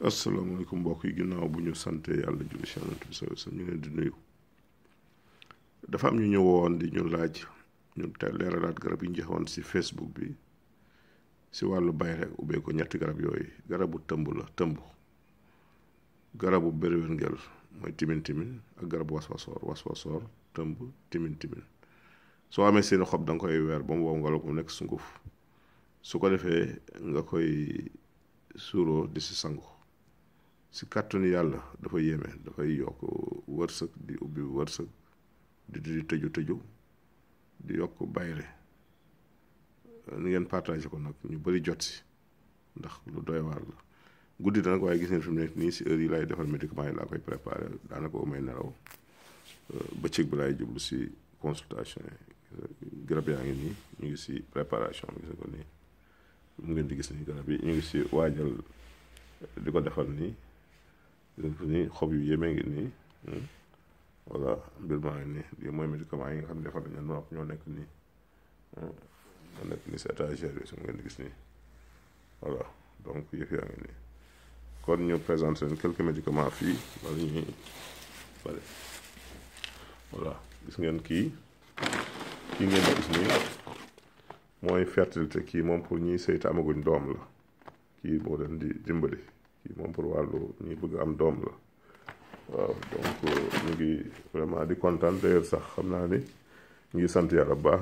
asalaamaaleykum mbokk yi ginnaaw bu ñu sante yàlla julli ci Yonent bi sallallahu alayhi wasallam ñu leen di nuyu. dafa am ñu ñëwoon di ñu laaj ñu te leeralaat garab yi ñu joxoon ci Facebook bi ci wàllu bayré ubeeku ñetti garab yooyu garabu tëmb la tëmb garabu bérwéngel mooy timin timin ak garabu waswasoor tëmb timin timin soo amee seeni xob da nga koy weer ba mu wow ngelaw mu nekk sunguf su ko defee nga koy suuroo di ci sangu ci kàttanu yàlla dafa yéeme dafay yokk wërsëg di ubbi wërsëg di tëju di yokk bayre ni ngeen partagé ko nag ñu bari jot ci ndax lu doy waar la guddi na nag waaye gis ngeen fi mu nekk nii ci heure yi laay defal médicament yi laa koy préparé daanaka may nelaw bëccëg bi laay jublu ci consultation yi garab yaa ngi nii ñu ngi ci préparation bi gis nga ko nii mu ngeen di gis nii garab yi ñu ngi ci waajal di ko defal nii ni xob yu yéeme ngi nii voilà mbir maa ngi nii lii mooy médicament yi nga xam ne defal nañu nopp ñoo nekk nii ñoo nekk nii ci étagère yi su ngeen di gis nii voilà donc yëf yaa ngi nii kon ñu présenter leen quelques médicaments fii wala ñuy bari voilà gis ngeen kii ngeen di gis nii mooy fertilité kii moom pour ñiy sëy te amaguñ doom la kii moo leen di dimbali kii moom pour wàllu ñi bëgg am doom la waaw donc ñu ngi vraiment di kontaan d'ailleurs sax xam naa ni ñu ngi sant yàlla bu baax